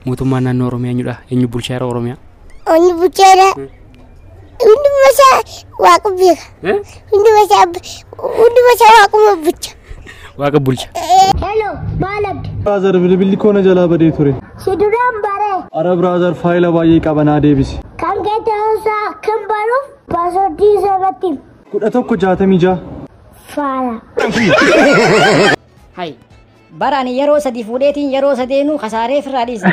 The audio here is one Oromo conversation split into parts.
Mootummaan naannoo Oromiyaa eenyudha? Eenyu bulchaa jira Oromiyaa? Eenyu bulchaa jira? Hunduma isaa waaqa beeka. Hunduma isaa waaquma bulcha. Waaqa bulcha. Hello, maal abdi? Brother, bilbilli koo na jalaa badee ture. Si duraan baree. Ara brother, faayila baay'ee qaba naa deebisi. Kan kee ta'uusaa kan baruuf paaswordii isa irratti 1166. Faara. Hay. Bara ani yeroo sadi fuudheetiin yeroo sadeenuu kasaaree ofirraa dhiise.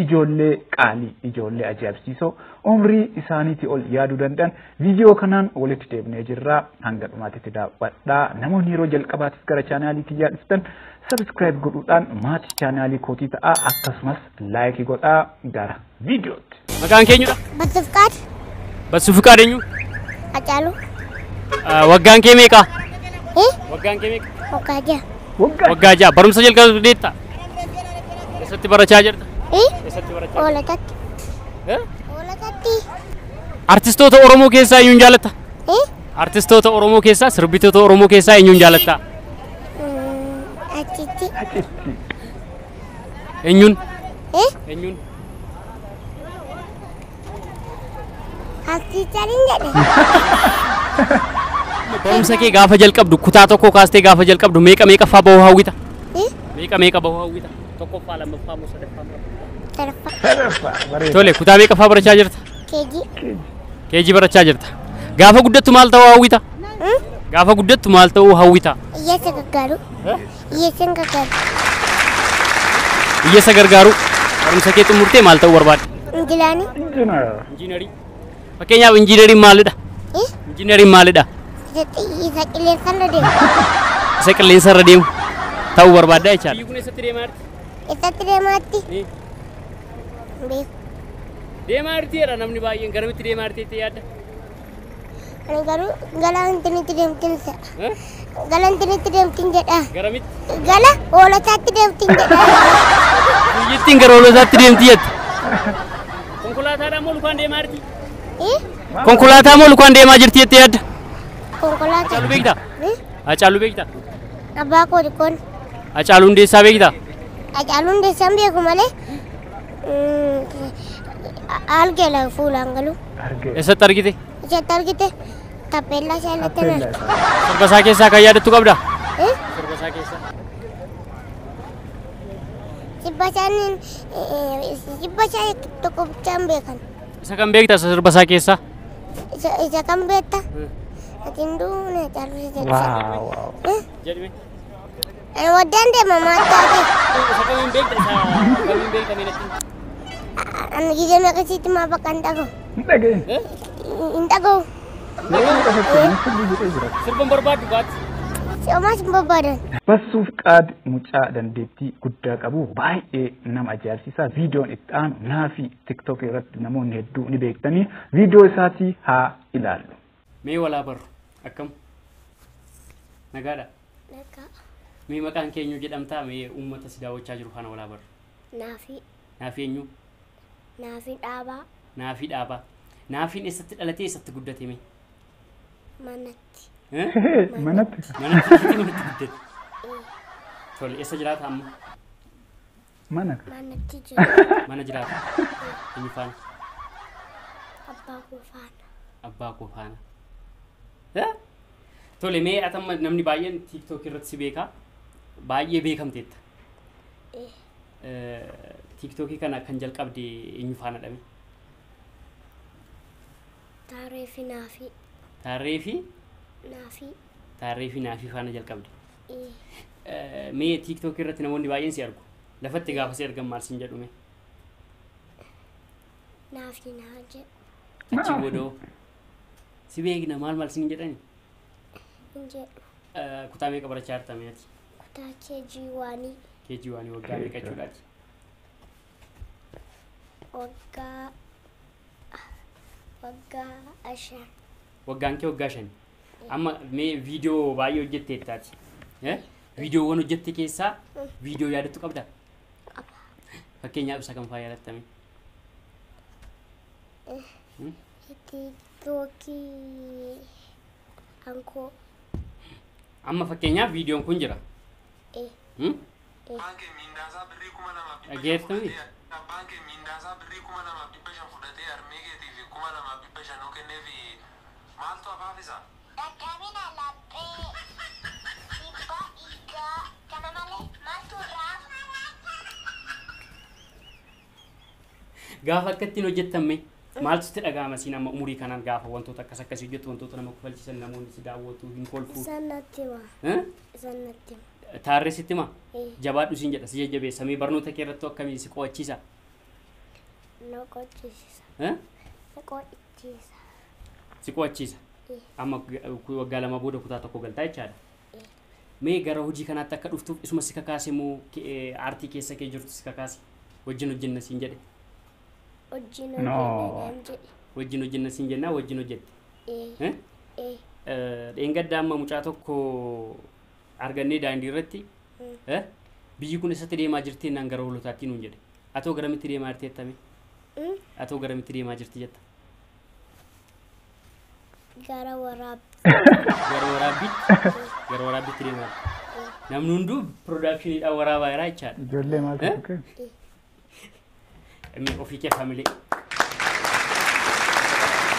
Ijoollee qaalii, ijoollee ajaa'ibsiisoo umrii isaaniitii ol yaaduu danda'an viidiyoo kanaan walitti deebinee jirra. Hanga dhumaatitti daawwadhaa. Namoonni yeroo jalqabaatiif gara chaanaalii kiyyaa dhuftan subscribe godhuudhaan maatii chaanaalii kootii ta'aa, akkasumas like godhaa. Gara viidiyootti. Maqaan keenyudha? Batsufqaad. Batsufqaad eenyu? Hacaaluu. Waggaan kee meeqa? Eh? Waggaan kee meeqa? Waggaa 6. Waggaa 6. Barumsa jalqabdeetta? Eessatti barachaa jirta? Eh? Eessatti barachaa jirta? Hoolotatti. Eh? Hoolotatti. Artistoota Oromoo keessaa eenyuun jaalatta? Eh? Artistoota Oromoo keessaa, sirbitoota Oromoo keessaa eenyuun jaalatta? Achitti. Eenyuun? Eh? Eenyuun? Artistaaliin jedhe. Barumsa kee gaafa jalqabdu kutaa tokko kaastee gaafa jalqabdu meeqa meeqaffaa bahuu hawwita? Eh? Meeqa meeqa bahuu hawwita? Tokkoffaa, lammaffaa moo sadaffaa moo? Sadaffaa. Tole, kutaa meeqaffaa barachaa jirta? Keejii. Keejii barachaa jirta. Gaafa guddattu maal ta'uu hawwita? Gaafa guddattu maal ta'uu hawwita? Hiyyeessa gargaaru. Hiyyeessa gargaaru. Hiyyeessa gargaaru. Barumsa kee xumurtee maal ta'uu barbaadda? Injilaanii. Injiinarii. Fakkeenyaaf injiinariin maalidha? Injiinariin maalidha? Isa qilleensarra deemu. Isa qilleensarra deemu ta'uu barbaadda jechaadha. Biyyi kun eessatti deemaa jirti? Eessatti deemaa jirti? Beeku. Deemaa jirti jedha namni baay'een, garamitti deemaa jirti jettee yaadda? Ani garuu gara intinitti deemtin jedha. Gara intinitti deemtin jedha. Garamitti? Gara hoolotaatti deemtin jedha. Biyyittiin gara hoolotaatti deemti jette. Konkolaataadhaan moo lukaan deemaa jirti? Konkolaataa moo lukaan deemaa jirti jettee yaadda? Konkolaataa. Hacaaluu beektaa? Hacaaluu beektaa? Abbaa koo xiqqoon. Hacaaluu Hundeessaa beektaa? Hacaaluu Hundeessaa hin beeku malee argeera fuulaan galu. Eessatti argite? Eessatti argite? Taappeellaa isaa irratti hin arge. Sirba isaa keessaa kan yaadattu qabdaa? Sirba isaa keessaa. Sirba isaa tokko bichaan beekan. Isa kan beektaa isa sirba isaa keessaa? Isa kan beektaa? Ati hin duune Hacaaluu si jedhu. Waaw. Jedhime. Ani waddaan deema maal taate? Isa kamiin beekta? Isa kamiin beekta mee natti? Ani gizee meeqa sitti maa bakka hin dhaga'u. Hin dhaga'in. Hin dhaga'u. Sirba hin barbaaddu baatti. Homaas hin barbaadan. Batsufqaad mucaa dandeettii guddaa qabu, baay'ee nama ajaa'ibsiisa. Viidiyoon itti aanu Naafii TikTok irratti namoonni hedduu ni beektanii, viidiyoo isaatii haa ilaallu. Mee walaa barru akkam? Nagaadha? Nagaa. Mee maqaan kee eenyu jedhamtaa? Mee uummata si daawwachaa jiru faana walaa barru. Naafii. Naafii eenyu? Naafii Dhaabaa. Naafii Dhaabaa. Naafiin eessatti dhalatee eessatti guddate mee? Manatti. Manatti. Manatti dhalatee manatti guddate. Tole, eessa jiraata amma? Mana. Manatti jiraata. Mana jiraata. Eenyu faana? Abbaa koo faana. Abbaa koo faana. Tole, mee atamma namni baay'een TikTok irratti si beeka. Baay'ee beekamteetta. TikTokii kana kan jalqabde eenyu faana dhame? Taaree fi Naafii. Taaree fi? Naafii. Taaree fi Naafii faana jalqabde. Mee TikTok irratti namoonni baay'een si argu. Lafatti gaafa si argan maal siin jedhu mee? Naafii naa jedhu. Achi boodoo si beekna maal maal siin jedhani? Hin jedhu. Kutaa meeqa barachaa jirta mee ati? Kutaa keejii waanii. Keejii waanii waggaa meeqa jechuudhaati? Waggaa 5. Waggaan kee waggaa 5. Amma mee viidiyoo baay'ee hojjetteettaati. Viidiyoowwan hojjette keessaa viidiyoo yaadattu qabdaa? Qaba. Fakkeenyaaf isa kam fa'aa yaadattame? Tiiktookii ankoo. Amma fakkeenyaaf viidiyoon kun jira. Dhageeffatami? Abbaan kee miindaasaa birrii 2500 fudhatee harmee keetii fi 2500 kenneefi maaltu hafaafisa? Dadhabina laphee, dhiibbaa dhiigaa, kana malee maaltu irraa hafa? Gaafa akka ittiin hojjettamme maaltu sitti dhaga'ama siin amma umurii kanaan gaafa wantoota akkas akkasii hojjettu, wantoota nama kofalchiisan, namoonni si daawwatu hin kolfu? Isaan natti hima. Eh? Isaan natti hima. Taarree sitti hima? Eh. Jabaadhu siin jedha, si jajjabeessa. Mee barnoota kee irratti akkamii si qo'achiisa? Na qo'achiisa. Eh? Na qo'achiisa. Si qo'achiisa. Eh. Amma waggaa 2 booda kutaa 1 galtaa jechaadha. Eh. Mee gara hojii kanaatti akka dhuftuuf isuma si kakaase moo aartii keessa kee jirtu si kakaase? Wajjin hojjenna siin jedhe. Wajjin No. hojjenna jedhe. Wajjin hojjenna siin jennaa wajjin hojjette. Eh. Eh? Eh. Dheengadda amma mucaa tokko argannee daandii irratti eh? Biyyi kun eessatti deemaa jirti naan gara hoolotaatti nuun jedhe. Atoo garamitti deemaa jirti jettame? Atoo garamitti deemaa jirti jetta? Gara waraabbii. Gara waraabbiitti? Gara waraabbiitti deemaa jirti. Namni hunduu piroodaakshiniidhaan waraabaa jira jechaadha. Ijoollee maaltu Eh? tuqe? Inni ofii kee faamilee.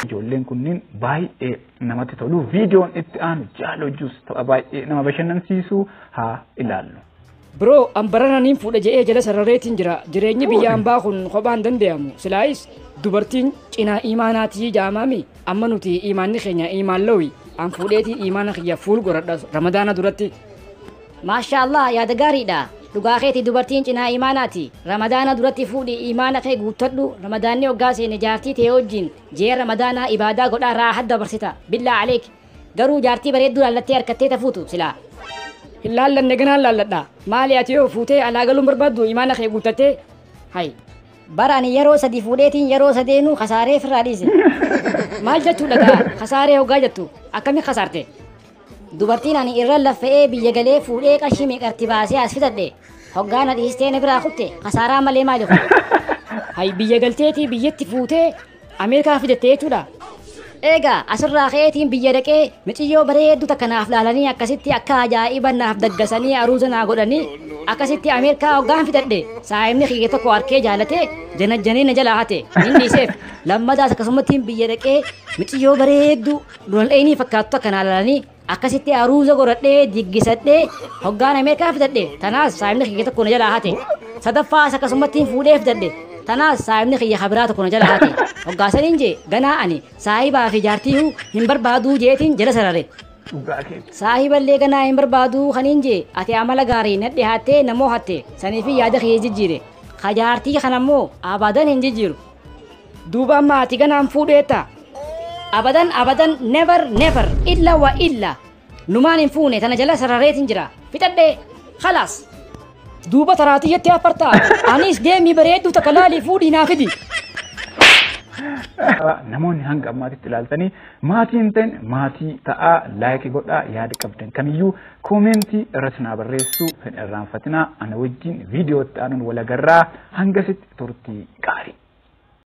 Ijoolleen kunniin baay'ee namatti tolu. Viidiyoon itti aanu jaaloo juus tapha baay'ee nama bashannansiisu haa ilaallu. Biroo an barana niin fuudha je'ee jala sarareetiin jira. Jireenyi biyya hambaa kun kophaan danda'amu. Silaayis dubartiin cinaa imaanaatii jaamaami. Amma nuti imaanni keenya imaan lowi. An fuudheetiin imaana kiyya fuul godhadha Ramadaana duratti. Maasha Allah, yaada gaariidha. Dhugaa keeti, dubartiin cinaa imaanaati. Ramadaana duratti fuudhi, imaana kee guuttadhu. Ramadaanni hoggaa seene jaartii ta'e wajjin jee Ramadaanaa ibaadaa godhaa raahat dabarsita. Billaa aleek. Garuu jaartii bareedduu laallattee harkattee tafuutu silaa. Hin laallanne, ganaan laalladha. Maali, ati yoo fuutee alaa galuun barbaaddu imaana kee guuttattee? Hay. Bara ani yeroo 3 fuudheetiin yeroo sadeenuu kasaaree firraa dhiise. Maal jechuudha gaa kasaaree hoggaa jettu, akkami kasaarte? Dubartiin ani irra laffa'ee biyya galee fuudhee qarshii meeqarti baasee as fidadhe. Hoggaa na dhiistee na biraa kutte, kasaaraa malee maali kun? Hay, biyya galteetii biyyatti fuutee Ameerikaa fidatte jechuudha. Egaa asirraa ka'eetiin biyya dhaqee miciyyoo bareedduu takka naaf laalanii, akkasitti akka ajaa'iba naaf daggasanii aruuza naa godhanii, akkasitti Ameerikaa hoggaan fidadhe saayimni kiyya tokko harkee jaalatee janajjanee na jalaa hate, nin dhiiseef. Lammadaas akkasumatti biyya dhaqee miciyyoo bareedduu dural fakkaattu takka naa laalanii, akkasitti aruuza godhadhee diggisadhee hoggaan Ameerikaa fidadhe tanaas saayimni kiyya tokko na jalaa hate. Sadaffaas akkasumatti fuudhee fidadhe, tanaas saayimni kiyya kabiraa tokko na jalaa hate. Hoggaasaniin jee ganaa ani saayibaa fi jaartiyyuu hin barbaaduu jeetiin jala sarare. Dhugaa keeti. Saahiballee ganaa hin barbaaduu kaniin jee, ati amala gaarii na dhihaattee namoo hatte saniifi yaada kiyya jijjiire. Ka jaartii kanammoo abadan hin jijjiiru. Duuba amma ati ganaan fuudheetta. Abadan abadan, never never, illa wa illa numaan hin fuune, tana jala sarareetiin jira, fixadhee khalaas. Duuba taraatiyyatti affartaa. Anis deemii bareedduu takka laalii fuudhii naa fidi. Namoonni hanga ammaatitti ilaaltanii maatii hin ta'in maatii ta'aa, laayikii godhaa, yaada qabdan kamiyyuu koomentii irratti naa barreessuu hin irraanfatinaa. Ana wajjin viidiyootti aanuun wal agarraa, hangasitti turtii gaarii.